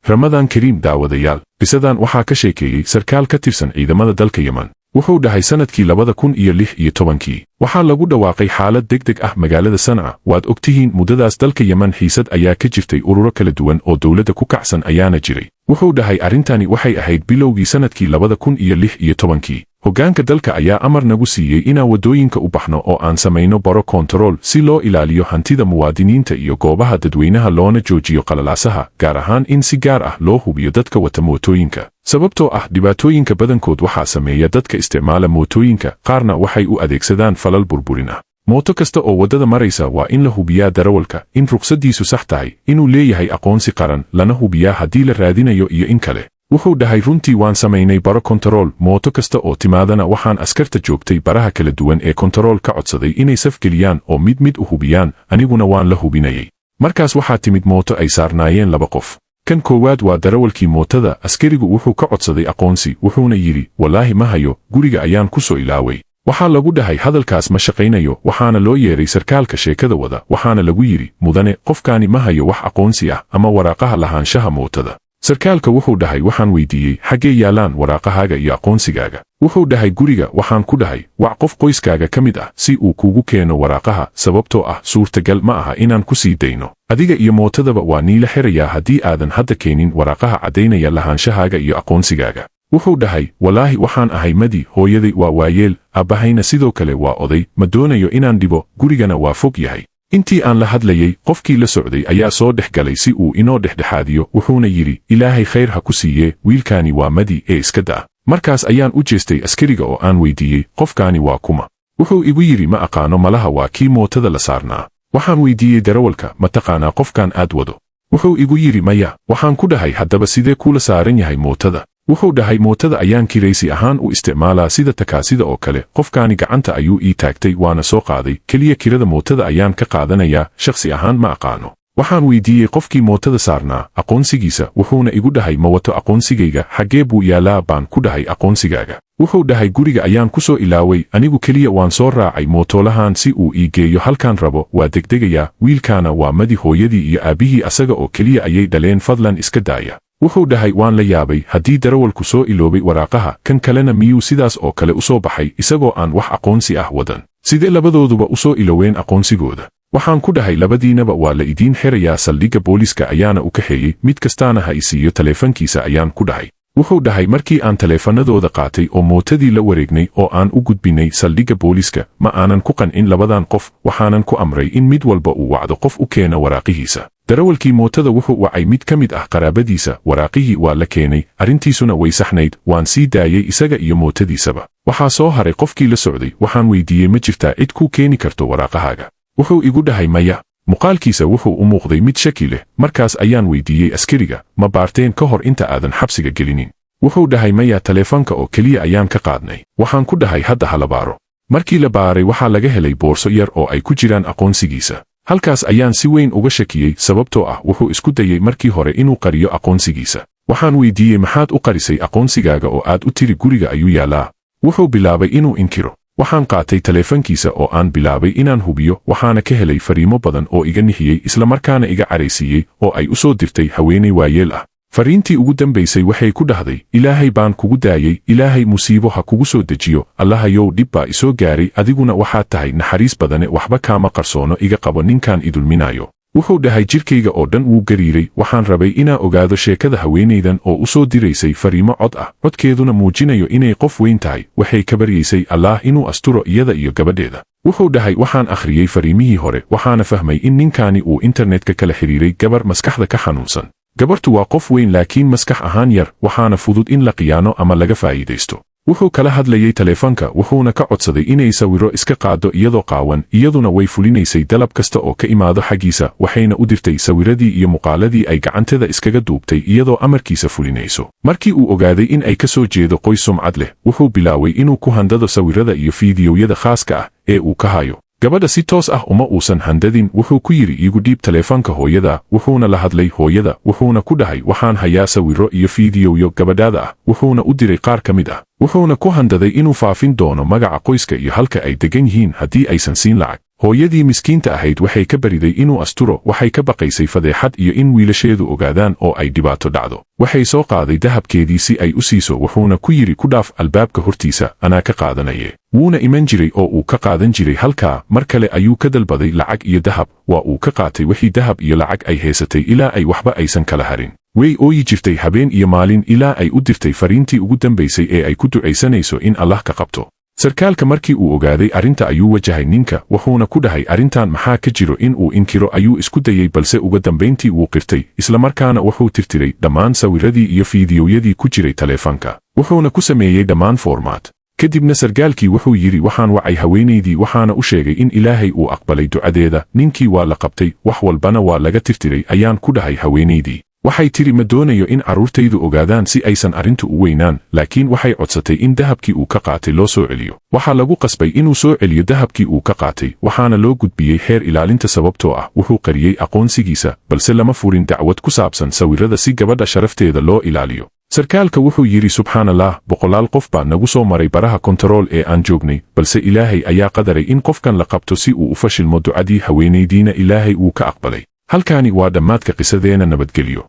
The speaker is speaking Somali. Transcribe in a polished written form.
Ramadaan kariim, daawadayaal. Qisadan waxaa ka sheekeeyey sarkaal ka tirsan ciidamada dalka Yemen. Wuxuu dhahay: sanadkii 2016-kii waxaa lagu dhawaaqay xaalad degdeg ah magaalada Sanca. Waad ogtihiin, muddadaas dalka Yemen xiisad ayaa ka jirtay, ururo kala duwan oo dowladda ku kacsan ayaana jiray. Wuxuu dhahay: arrintani waxay ahayd bilowgii sanadkii 2016-kii. Hoggaanka dalka ayaa amar nagu siiyey inaan waddooyinka u baxno oo aan samayno baro koontarool si loo ilaaliyo hantida muwaadiniinta iyo goobaha dadweynaha, loona joojiyo qalalaasaha, gaar ahaan in si gaar ah loo hubiyo dadka wata mootooyinka, sababtoo ah dhibaatooyinka badankood waxaa sameeya dadka isticmaala mootooyinka, qaarna waxay u adeegsadaan falal burburin ah. Mooto kasta oo waddada maraysa waa in la hubiyaa darawalka, in ruqsaddiisu sax tahay, inuu leeyahay aqoonsi qaran, lana hubiyaa haddii la raadinayo iyo in kale. Wuxuu dhahay: runtii waan samaynay baro kontarool. Mooto kasta oo timaadana waxaan askarta joogtay baraha kala duwan ee kontarool ka codsaday inay safgeliyaan oo mid mid u hubiyaan, aniguna waan la hubinayay. Markaas waxaa timid mooto ay saarnaayeen laba qof. Kan koowaad waa darawalkii mootada. Askarigu wuxuu ka codsaday aqoonsi, wuxuuna yidhi: "Wallaahi ma hayo, guriga ayaan ku soo ilaaway." Waxaa lagu dhahay: "Hadalkaas ma shaqaynayo." Waxaana loo yeeray sarkaalka sheekada wada, waxaana lagu yidhi: "Mudane, qofkaani ma hayo wax aqoonsi ah ama waraaqaha lahaanshaha mootada." Sarkaalka wuxuu dhahay: "Waxaan weydiiyey: xaggee yaalaan waraaqahaaga iyo aqoonsigaaga?" Wuxuu dhahay: "Guriga." Waxaan ku dhahay: "Wac qof qoyskaaga ka mid ah si uu kuugu keeno waraaqaha, sababtoo ah suurtagal ma aha inaan ku sii dayno. Adiga iyo mootadaba waa niila xirayaa haddii aadan hadda keenin waraaqaha caddaynaya lahaanshahaaga iyo aqoonsigaaga." Wuxuu dhahay: "Walaahi waxaan ahay madi, hooyaday waa waayeel, aabbahayna sidoo kale waa oday, ma doonayo inaan dhibo, gurigana waa fog yahay." Intii aan la hadlayey, qofkii la socday ayaa soo dhex galay si uu inoo dhexdhexaadiyo, wuxuuna yidhi: "Ilaahay khayr ha ku siiyee, wiilkaani waa madi ee iska da'a." Markaas ayaan u jeestay askariga oo aan weydiiyey: "Qofkaani waa kuma?" Wuxuu igu yidhi: "Ma aqaano, malaha waa kii mootada la saarnaa." Waxaan weydiiyey darawalka: "Ma taqaanaa qofkan aad wado?" Wuxuu igu yidhi: "Maya." Waxaan ku dhahay: "Haddaba sidee kuula saaran yahay mootada?" Wuxuu dhahay: "Mootada ayaan kiraysi ahaan u isticmaalaa, sida takaasida oo kale. Qofkaani gacanta ayuu ii taagtay, waana soo qaaday. Keliya kirada mootada ayaan ka qaadanayaa, shakhsi ahaan ma aqaano." Waxaan weydiiyey qofkii mootada saarnaa aqoonsigiisa, wuxuuna igu dhahay: "Ma wato aqoonsigayga." "Xaggee buu yaalaa?" baan ku dhahay aqoonsigaaga. Wuxuu dhahay: "Guriga ayaan ku soo ilaaway. Anigu keliya waan soo raacay mootoolahan si uu ii geeyo halkaan rabo, waa degdegayaa. Wiilkaana waa madi, hooyadii iyo aabbihii asaga oo keliya ayay dhaleen, fadlan iska daaya." Wuxuu dhahay: "Waan la yaabay. Haddii darawalku soo iloobay waraaqaha, kan kalena miyuu sidaas oo kale u soo baxay isagoo aan wax aqoonsi ah wadan? Sidee labadooduba u soo iloween aqoonsigooda?" Waxaan ku dhahay: "Labadiinaba waa la idiin xirayaa." Saldhigga booliska ayaana u kaxeeyey. "Mid kastaana ha isiiyo taleefankiisa," ayaan ku dhahay. Wuxuu dhahay: "Markii aan taleefanadooda qaatay oo mootadii la wareegnay oo aan u gudbinay saldhigga booliska, ma aanan ku qancin labadan qof. Waxaanan ku amray in mid walba uu wacdo qof u keena waraaqihiisa. Darawalkii mootada wuxuu wacay mid ka mid ah qaraabadiisa. Waraaqihii waa la keenay, arrintiisuna way saxnayd. Waan sii daayey isaga iyo mootadiisaba. Waxaa soo haray qofkii la socday. Waxaan weydiiyey: 'Ma jirtaa cid kuu keeni karto waraaqahaaga?' Wuxuu igu dhahay: 'Maya.' Muuqaalkiisa wuxuu u muuqday mid shaki leh. Markaas ayaan weydiiyey askariga: 'Ma baarteen ka hor inta aadan xabsiga gelinin?' Wuxuu dhahay: 'Maya, taleefanka oo keliya ayaan ka qaadnay.' Waxaan ku dhahay: 'Hadda ha la baaro.' Markii la baaray, waxaa laga helay boorso yar oo ay ku jiraan aqoonsigiisa. Halkaas ayaan si weyn uga shakiyey, sababtoo ah wuxuu isku dayey markii hore inuu qariyo aqoonsigiisa. Waxaan weydiiyey: 'Maxaad u qarisay aqoonsigaaga oo aad u tiri guriga ayuu yaalaa?' Wuxuu bilaabay inuu inkiro. Waxaan qaatay taleefankiisa oo aan bilaabay inaan hubiyo, waxaana ka helay fariimo badan oo iga nixiyey, islamarkaana iga caraysiiyey, oo ay u soo dirtay haweenay waayeel ah. Fariintii ugu dambaysay waxay ku dhahday: 'Ilaahay baan kugu daayey, Ilaahay musiibo ha kugu soo dejiyo. Allahayow, dhib baa isoo gaaray, adiguna waxaad tahay naxariis badane, waxba kaama qarsoono, iga qabo ninkaan idulminayo.' Wuxuu dhahay: 'Jirkayga oo dhan wuu gariiray. Waxaan rabay inaa ogaado sheekada haweenaydan oo u soo diraysay fariimo cod ah, codkeeduna muujinayo inay qof weyn tahay. Waxay ka baryaysay Allaah inuu asturo iyada iyo gabadheeda.' Wuxuu dhahay: 'Waxaan akhriyey fariimihii hore, waxaana fahmay in ninkaani uu internetka kala xidhiiray gabar maskaxda ka xanuunsan. Gabartu waa qof weyn laakiin maskax ahaan yar, waxaana fudud in la khiyaano ama laga faa'iidaysto. Wuxuu kala hadlayey taleefanka, wuxuuna ka codsaday inay sawiro iska qaado iyadoo qaawan. Iyaduna way fulinaysay dalab kasta oo ka imaado xaggiisa, waxayna u dirtay sawiradii iyo muuqaaladii ay gacanteeda iskaga duubtay iyadoo amarkiisa fulinayso. Markii uu ogaaday in ay ka soo jeedo qoys sumcad leh, wuxuu bilaabay inuu ku handado sawirada iyo fiidiyowyada khaaska ah ee uu ka hayo gabadha. Si toos ah uma uusan handadin. Wuxuu ku yidhi: 'Iigu dhiib taleefanka hooyada.' Wuxuuna la hadlay hooyada, wuxuuna ku dhahay: 'Waxaan hayaa sawiro iyo fiidiyowyo gabadhaada ah.' Wuxuuna u diray qaar ka mid ah, wuxuuna ku handaday inuu faafin doono magaca qoyska iyo halka ay degan yihiin haddii aysan siin lacag. Hooyadii miskiinta ahayd waxay ka bariday inuu asturo. Waxay ka baqaysay fadeexad iyo in wiilasheedu ogaadaan oo ay dhibaato dhacdo. Waxay soo qaaday dahabkeedii si ay u siiso, wuxuuna ku yidhi, "Ku dhaaf albaabka hortiisa, anaa ka qaadanaye." Wuuna iman jiray oo uu ka qaadan jiray halkaa. Mar kale ayuu ka dalbaday lacag iyo dahab. Waa uu ka qaatay wixii dahab iyo lacag ay haysatay, ilaa ay waxba aysan kala harin. Way ooyi jirtay habeen iyo maalin, ilaa ay u dirtay fariintii ugu dambaysay ee ay ku ducaysanayso in Allah ka qabto. Sarkaalka markii uu ogaaday arrinta ayuu wajahay ninka, wuxuuna ku dhahay, "Arrintan maxaa ka jiro?" In uu inkiro ayuu isku dayey, balse uga dambayntii wuu qirtay. Islamarkaana wuxuu tirtiray dhammaan sawiradii iyo fiidiyowyadii ku jiray taleefanka, wuxuuna ku sameeyey dhammaan format. Kadibna sargaalkii wuxuu yidhi, "Waxaan wacay haweenaydii, waxaana u sheegay in Ilaahay uu aqbalay ducadeeda. Ninkii waa la qabtay, wax walbana waa laga tirtiray," ayaan ku dhahay. Haweenaydii waxay tidhi, "Ma doonayo in carruurtaydu ogaadaan si aysan arrintu u weynaan," laakiin waxay codsatay in dahabkii uu ka qaatay loo soo celiyo. Waxaa lagu qasbay inuu soo celiyo dahabkii uu ka qaatay, waxaana loo gudbiyey xeer ilaalinta, sababtoo ah wuxuu qariyey aqoonsigiisa, balse lama furin dacwad ku saabsan sawirrada si gabadha sharafteeda loo ilaaliyo. Sarkaalka wuxuu yidhi, "Subxaanallah, boqolaal qof baa nagu soo maray baraha kontarool ee aan joognay, balse Ilaahay ayaa qadaray in qofkan la qabto si uu u fashilmo. Ducadii haweenaydiina Ilaahay wuu ka aqbalay." Halkaani waa dhammaadka qisadeena. Nabadgelyo.